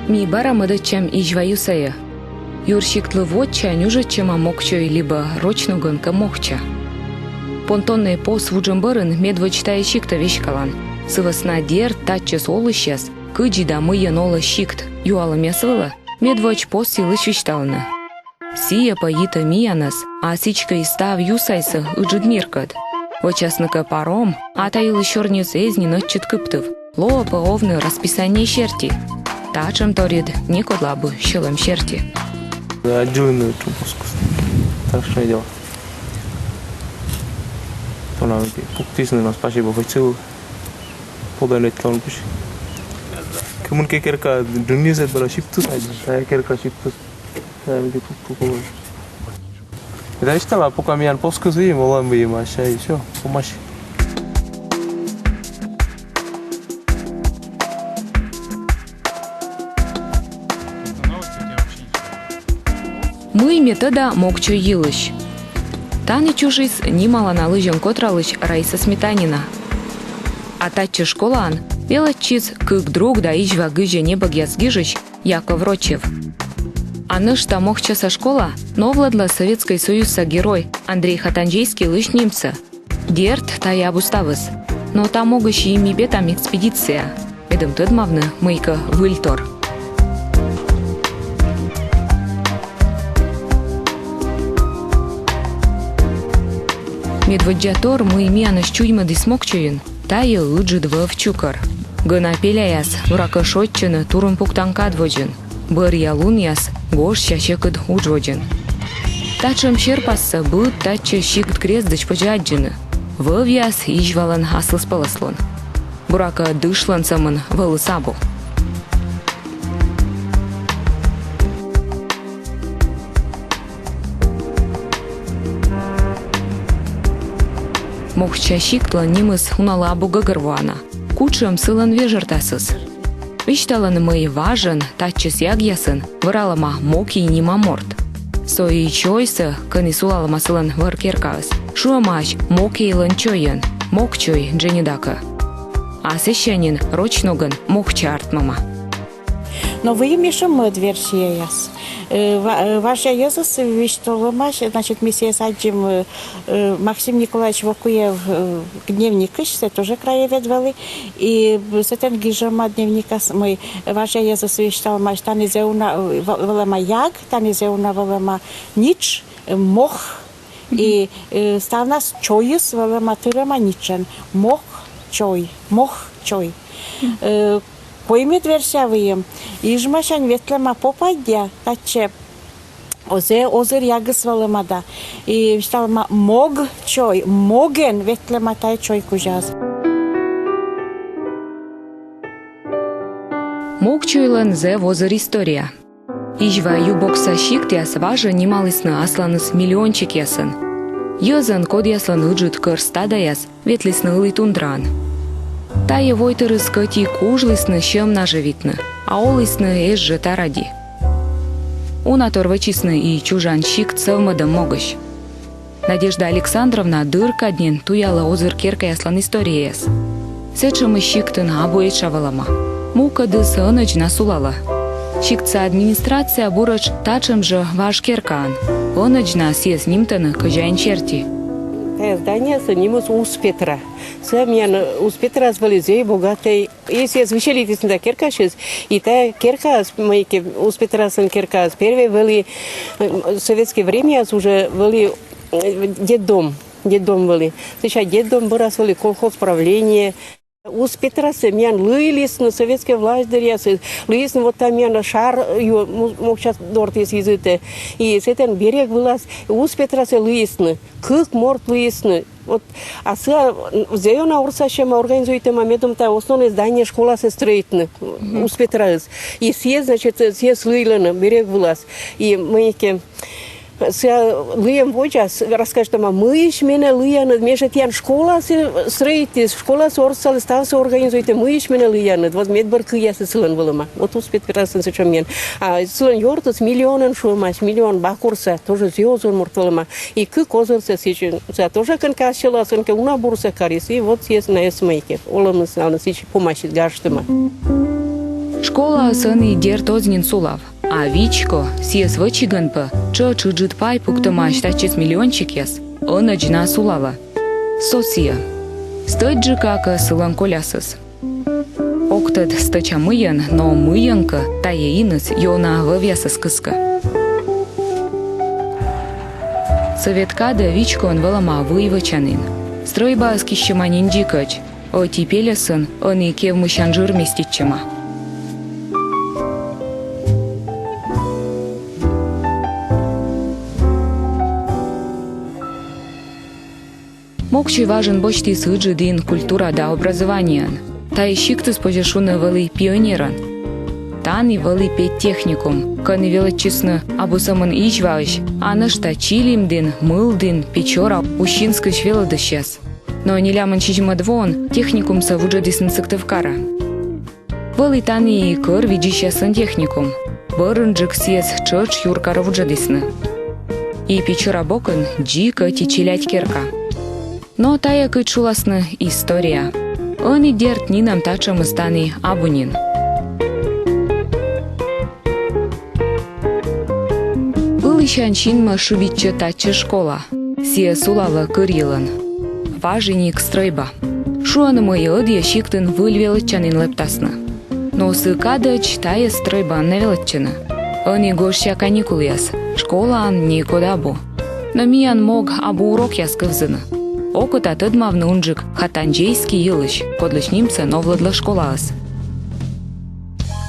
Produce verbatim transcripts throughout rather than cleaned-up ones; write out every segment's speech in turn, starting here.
Ми бара мӧдӧдчам Изьва ю сайӧ. Юр сиктлы вотча нюжӧдчӧма Мокчой либӧ роч ногӧн кӧ Мохча. Понтоннӧй пос вуджӧм бӧрын медводз тайӧ сиктӧ веськалан. Сы вӧсна, дерт, татчӧс олысьяс, кыдзи да мыйӧн олӧ сикт, юалӧмъяс вылӧ медводз пос йылысь висьталӧны. Сійӧ пӧ йитӧ миянӧс, а сідзкӧ и став ю сайсӧ ыджыд миркӧд. Вӧчасны кӧ паром, а та йылысь сёрниыс эз нин ӧтчыд кыптыв, лоӧ пӧ овны расписание серти. Татшӧм торйыд некодлы абу сьӧлӧм серти. Аддзылыны чупускус. Страшное дело. Тонавыки пуктісны на, спасибо хоть сылы. Подан летка он пусть. Кымын ке керка джынйыс, это была сиктыс, а тайӧ керка сиктыс. Тайӧ вӧлі пук-пук. Да, ещё, пока миян поскыс выйым, олам выйым, а ща ещё помощь. Мый ме тӧда Мокчой йылысь? Тані чужис нималана лызьӧн котралысь Раиса Сметанина. А татчӧс школаын велӧдчис кык друг да Изьва гызьӧ небӧгъяс гижысь Яков Рочев. А нӧшта Мохчаса школа новлӧдлӧ Сӧветскӧй Союзса Герой Андрей Хатанзейскийлысь нимсӧ. Дерт, тайӧ абу ставыс. Но та могысь и ми петам экспедицияӧ, медым тӧдмавны мыйкӧ выльтор. Медводдза тор, мый миянӧс чуймӧдіс Мокчойын, тайӧ ыджыд вӧв чукӧр. Гӧна пеляяс, буракӧ, шойччӧны турун пуктан кад водзын, бӧръя лунъяс — гожся сьӧкыд удж водзын. Татшӧм серпассӧ быд татчӧс сикт-грездысь позьӧ аддзыны. Вӧвъяс Изьвалӧн аслыспӧлӧслун. Буракӧ, дышлӧн сӧмын вӧлыс абу. Мохча сиктлӧн нимыс уналы абу гӧгӧрвоана. Кутшӧм сылӧн вежӧртасыс? Висьталӧны, мый важӧн, татчӧс ягъясын, вӧралӧма Мокий нима морт. Со и чойсӧ, кӧні сулалӧма сылӧн вӧр керкаыс, шуӧмаӧсь Мокейлӧн чойӧн, Мокчой дженьыда кӧ. А сэсся нин роч ногӧн Мохча артмӧма. Но выйым ещӧ мӧд версияяс. Э, ва-, э, важъя йӧзыс висьталӧмаӧсь, значит, ми сійӧс аддзим, э, э, Максим Николаевич Вокуев, э, дневникысь, сійӧ тоже краевед вӧлі. И сэтӧн гижӧма дневникас, мый важъя йӧзыс висьталӧмаӧсь, тані зэй уна, э, вӧ-, вӧлӧма яг, тані зэй уна вӧлӧма нитш, э, мох, и, э, ставнас чойыс вӧлӧма тырӧма нитшӧн. Мох чой, Мох чой. Э, коймӧд версия выйым. Ижмасянь ветлӧма попадья татчӧ, зэй озыр ягыс вӧлӧма да. И висьталӧма Мог чой, Могӧн ветлӧма тайӧ чой кузяс. Мокчойлӧн зэв озыр история. Изьва ю бокса сиктъяс важӧн нималісны асланыс миллиончикъясӧн. Йӧзӧн, кодъяслӧн ыджыд кӧр стадаяс ветлісны ылі тундраын. Тайӧ войтырыс кӧть и кужлісны сьӧм нажӧвитны, а олісны эз жӧ та ради. Унатор вӧчисны и чужан сикт сӧвмӧдӧм могысь. Надежда Александровна дыр кад нин туялӧ озыр керкаяслӧн историяяс. Сэтшӧмыс сиктын абу этша вӧлӧма. Мукӧдыс ӧнӧдз на сулалӧ. Сиктса администрация буретш татшӧм жӧ важ керкаын. Ӧнӧдз на сійӧс нимтӧны кӧзяин серти. Тайӧ зданиеыс нимыс Уз Петра. Сійӧ миян Уз Петрас вӧлі зэй богатӧй. И сійӧс выселитісны та керкасьыс. И та керкаыс, мыйкӧ, Уз Петрасӧн керкаыс, первой вӧлі, э, советскӧй времяас уже вӧлі, э, детдом. Детдом вӧлі. Сэсся детдом бӧрас вӧлі колхоз правление. Уз Петрасӧ миян лыйлісны советскӧй власть дыръясӧ, лыйлісны вот та миян шар ю, мо-, Мокча дортіыс йизытӧ. И сэтӧн берег вылас Уз Петрасӧ лыйлісны. Кык морт лыйлісны. Вот, а сійӧ зэй ёна орсасьӧма, организуйтӧма, медым та основнӧй здание школасӧ стрӧитны, Уз Петраыс. И сійӧс, значит, сійӧс лыйлӧны берег вылас. И мыйкӧ, сійӧ лыйӧм водзас рассказтӧма, мыйысь менӧ лыянныд, ме жӧ тіян школасӧ стрӧитіс, школасӧ орсалі, ставсӧ организуйтӧ, мыйысь менӧ лыянныд. Вот медбӧр кыясыс сылӧн вӧлӧма. Вот Уз Петрасӧн сэтшӧм миян. А сылӧн ёртыс миллионӧн шуӧмаӧсь, миллион бакурса, тоже зэй озыр морт вӧлӧма. И кык озырсӧ сэтшӧм, сійӧ тоже кӧнкӧ ас сьӧлас, кӧнкӧ уна бурсӧ карис, и вот сійӧс найӧс мыйкӧ олӧмыс на сэтшӧм помасис, гажтӧма. Школаыс ӧні, дерт, оз нин сулав. А вичко, сійӧс вӧчигӧн пӧ тшӧтш ыджыд пай пуктӧмаӧсь татчӧс миллиончикъяс, ӧнӧдз на сулалӧ. Со сійӧ. Стӧчджыка кӧ, сылӧн колясыс. Ог тӧд стӧча мыйӧн, но мыйӧн кӧ, тайӧ иныс ёна вӧвъясӧс кыскӧ. Сӧвет кадӧ вичкоын вӧлӧма вый вӧчанін. Стрӧйбаыс киссьӧма нин дзикӧдз. Ӧти пельӧсын ӧні кевмысян жыр меститчӧма. Мокчой важӧн босьтіс ыджыд ин культура да образованиеын. Тайӧ сиктыс, позьӧ шуны, вӧлі пионерӧн. Тані вӧлі педтехникум, кӧні велӧдчисны абу сӧмын Изьваысь, а нӧшта Чилимдін, Мылдін, Печора, Усинскысь велӧдысьяс. Но нелямын сизимӧд воын техникумсӧ вуджӧдісны Сыктывкарӧ. Вӧлі тані и кӧр видзысьяслӧн техникум. Бӧрынджык сійӧс тшӧтш юркарӧ вуджӧдісны. И Печора бокын дзик ӧти челядь керка. Но тайӧ, кыдз шуласны, история. Ӧні, дерт, нинӧм татшӧмыс тані абу нин. Ылысянь синмӧ шыбитчӧ татчӧс школа. Сійӧ сулалӧ кыр йылын. Важиник стрӧйба. Шуӧны, мый ӧдйӧ сиктын выль велӧдчанін лэптасны. Но сы кадӧдз тайӧ стрӧйбаын на велӧдчӧны. Ӧні гожся каникулъяс, школаын некод абу. Но миян мог абу урокъяс кывзыны. Окота тӧдмавны унджык Хатанзейский йылысь, кодлысь нимсӧ новлӧдлӧ школаыс.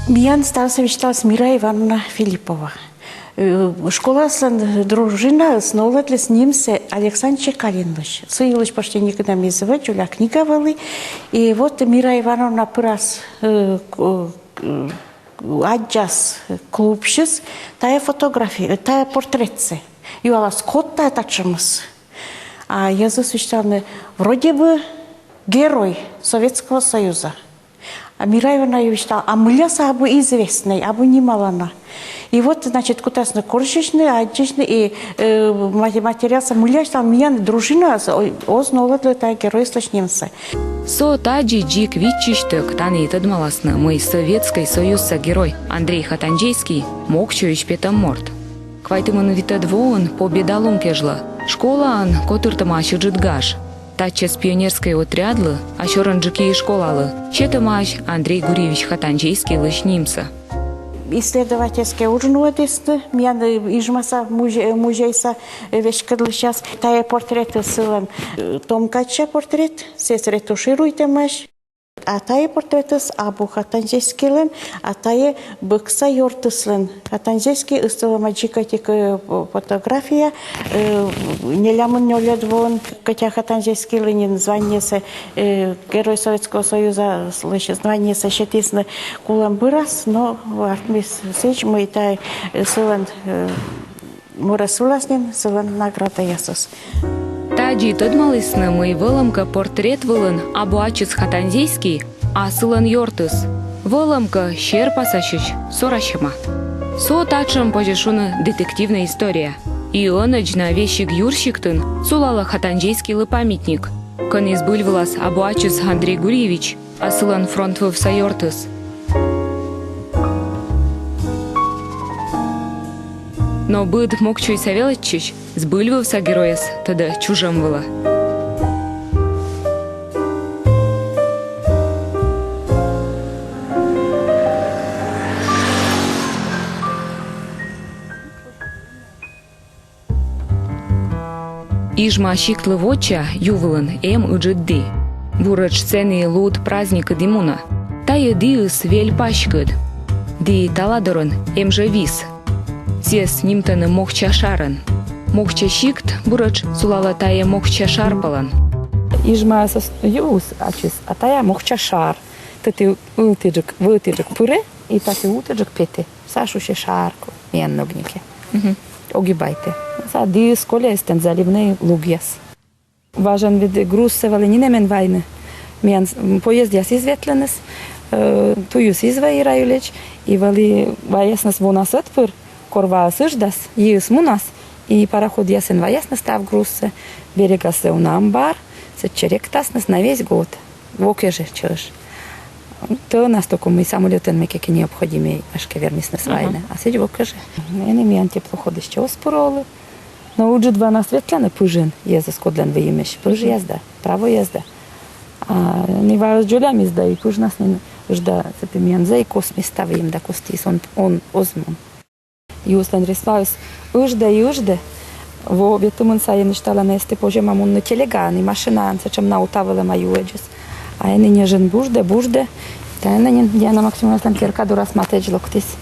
Миян ставсӧ висьталас Мира Ивановна Филиппова. Э, школаыслӧн дружинаыс новлӧдліс нимсӧ Александр Чекалинлысь. Сы йылысь почти некӧн эз вӧв, дзоля книга вӧлі. И вот Мира Ивановна пырас, э, к-, э, аддзас клубсьыс тайӧ фотографи-, э, тайӧ портретсӧ. Юалас, код тайӧ татшӧмыс. А йӧзыс висьталӧны, вроде бы герой Советского Союза. А Мира Ивановна висьталӧ, а мыйла сійӧ абу известнӧй, абу нималана. И вот, значит, кутасны корсьысьны, аддзысьны, и, э, мате-, материалсӧ, мыйла, висьталӧ, миян дружинаыс о-, оз новлӧдлы тайӧ геройыслысь нимсӧ. Со тадзи дзик виччысьтӧг. Тані тӧдмаласны, мый Советскӧй Союзса герой Андрей Хатанзейский мокчойысь петӧм морт. Квайтымын витӧд воын, Победа лун кежлӧ, школаын котыртӧмаӧсь ыджыд гаж. Татчӧс пионерскӧй отрядлы, а сёрӧнджык и школалы сетӧмаӧсь Андрей Гурьевич Хатанзейскийлысь нимсӧ. Исследовательскӧй удж нуӧдісны, миян, э, Ижмаса музе-, музейса, э, веськӧдлысьяс. Тайӧ портретыс сылӧн, э, том кадся портрет, сійӧс ретушируйтӧмаӧсь. А тайӧ портретыс абу Хатанзейскийлӧн, а тайӧ Бӧкса ёртыслӧн. Хатанзейский ыстылӧма дзик ӧтик, э, фотография, э, нелямын нёльӧд воын, хотя Хатанзейскийлы нин званиесӧ, э, Герой Советского Союзалысь званиесӧ сетісны кулӧм бӧрас, но артмис сідз, мый тайӧ, э, сылӧн, э, морӧс вылас нин сылӧн наградаясыс. Тадзи тӧдмалісны, мый вӧлӧмкӧ портрет вылын абу ачыс Хатанзейский, а сылӧн ёртыс. Вӧлӧмкӧ серпасасьысь сорасьӧма. Со татшӧм, позьӧ шуны, детективнӧй история. И ӧнӧдз на весиг юрсиктын сулалӧ Хатанзейскийлы памятник, кӧні збыль вылас абу ачыс Андрей Гурьевич, а сылӧн фронт вывса ёртыс. Но быд мокчойса велӧдчысь збыль вывса геройӧс тӧдӧ чужӧм вылӧ. Ижма сиктлы воча ю вылын эм ыджыд ді. Буретш сэні луд праздникыд и мунӧ. Тайӧ діыс вель паськыд. Ді таладорын эм жӧ вис. Сійӧс нимтӧны Мокча шарӧн. Мокча сикт буретш сулалӧ тайӧ Мокча шар пӧлӧн. Ижмаыс юыс ачыс, а тайӧ Мокча шар. Таті ылтіджык, вылтіджык пырӧ, и таті ултіджык петӧ. Сійӧ шусьӧ шар, миян ногникӧ. Мгм. Огибайтӧ. Сійӧ діыс кольӧ эстӧн заливнӧй лугъяс. Важӧн ведь грузсӧ вӧлі нинӧм эн вайны. Миян, м, поездъяс из ветлыныс, э, туйыс из вӧй Ира йылысь, и вӧлі ваясныс вонас ӧтпыр, кор ваыс ыждас, йиыс мунас, и пароходъясӧн ваясныс став грузсӧ, берегас зэв уна амбар, сэтчӧ ректасныс на весь год, во кежӧ чӧж. Тӧнас токо мый самолётӧн мекӧ кӧ необходимӧй, гашкӧ, вермисны свайны. А сідз во кӧ жӧ. Ӧні миян теплоходыс чӧ оз пырӧ олӧ. Но ыджыд ванас ветлӧны пыжӧн, йӧзыс, кодлӧн выйимысь пыжъяс да, правояс да. А ӧні ва оз дзолямис да, и пыжнас нин ыжда, сэті миян зэв космиста выйим да, костіс он, он оз мун. Юыслӧн рес ваыс ыждӧ и ыждӧ. Во ветымын сайын ышталӧны эсті позьӧма мунны телегаӧн и машинаӧн, сэтшӧм на ута вӧлӧма юӧдзыс. А ӧні ньӧжйӧн буждӧ, буждӧ. Тані нин Диана Максимовналӧн керка дорас матӧдз локтіс.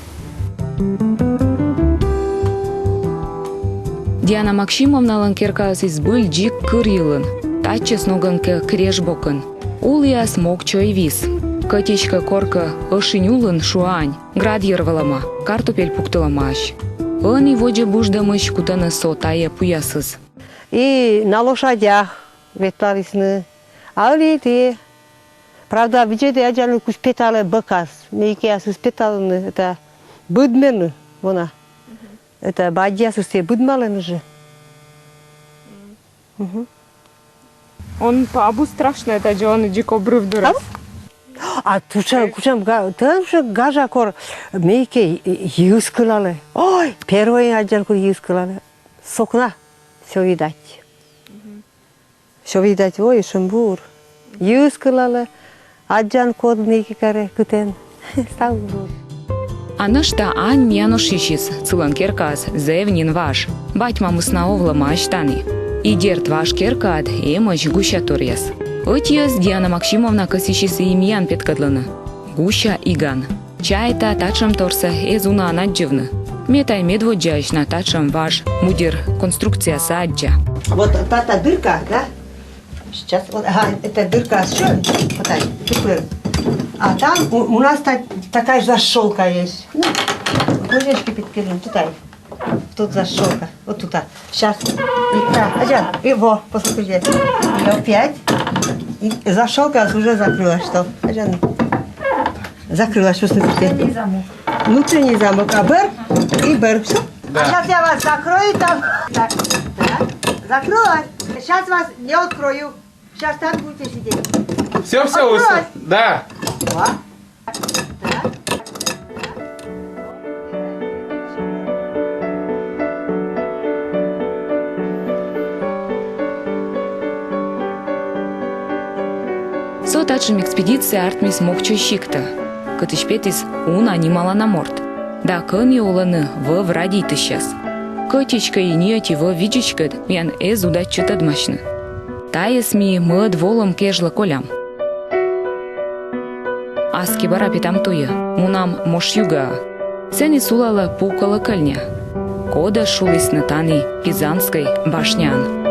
Диана Максимовналӧн керкаыс збыль дзик кыр йылын. Татчӧс ногӧн кӧ, крежбокын. Уліас мог чой вис. Кӧть эськӧ коркӧ ӧшинь улын, шуӧ ань, град йӧр вӧлӧма, картупель пуктылӧмаӧсь. Ӧні водзӧ буждӧмысь кутӧны со тайӧ пуясыс. И на лошадях ветлалісны. А ӧні тайӧ, правда, видзӧдӧ, аддзан, кыдз петалӧ бӧкас. Мыйкӧясыс петалӧны, это, быдмӧны, вона. Это бадьясыс тайӧ быдмалӧны жӧ. Мгм. Он абу страшнӧ, это жӧ он дзик обрыв дорас. Абу? А тутшӧм, кутшӧм га-, тутшӧм гажа, кор мыйкӧ йӧз кылалӧ. Ой, первой аддзан, кор йӧз кылалӧ. С окна всё видать. Всё видать, ой, сэтшӧм бур. Йӧз кылалӧ. Аддзан, код мыйкӧ карӧ, кытӧн. Став бур. А нӧшта ань миян ошйысис, сылӧн керкаыс зэв нин важ. Бать-мамыс на овлӧмаӧсь тані. И дерт, важ керкаыд эмӧсь гусяторъяс. Ӧтиӧс Диана Максимовна кӧсйысис и миян петкӧдлыны. Гуся иган. Чайта, татшӧмторсӧ эз унаӧн аддзывны. Ме тай медводдзаысь на татшӧм важ мудер конструкциясӧ аддза. Вот та, та дырка, да? Сейчас, вот, ага, эта дырка ещё, вот так, теперь. А там у, у нас так, такая же защёлка есть. Ну, кузнечки подкинем, тут, ай. Тут защёлка, вот тут, а. Сейчас. И, да, а, и во, послушай. И опять. И защёлка уже закрылась, что? Закрылась, что, смотрите. Внутренний замок. Внутренний замок, а бер и бер. Всё. Да. А сейчас я вас закрою там. Так, так. Закрылась. Сейчас вас не открою. Сейчас так будете сидеть. Все, все, открылась. Да. Два. Со татшӧм экспедиция артмис Мокчой сиктӧ, кытысь петіс уна нималана морт. Да кӧні олӧны вӧв радейтысьяс. Кӧть эськӧ и ни ӧти вӧв видзыськӧд миян эз удайтчы тӧдмасьны. Тайӧс ми мӧд волӧм кежлӧ колям. Аски бара петам туйӧ, мунам Мошъюгаӧ. Сэні сулалӧ пу колокольня, кодӧс шулісны тані Пизанскӧй башняӧн.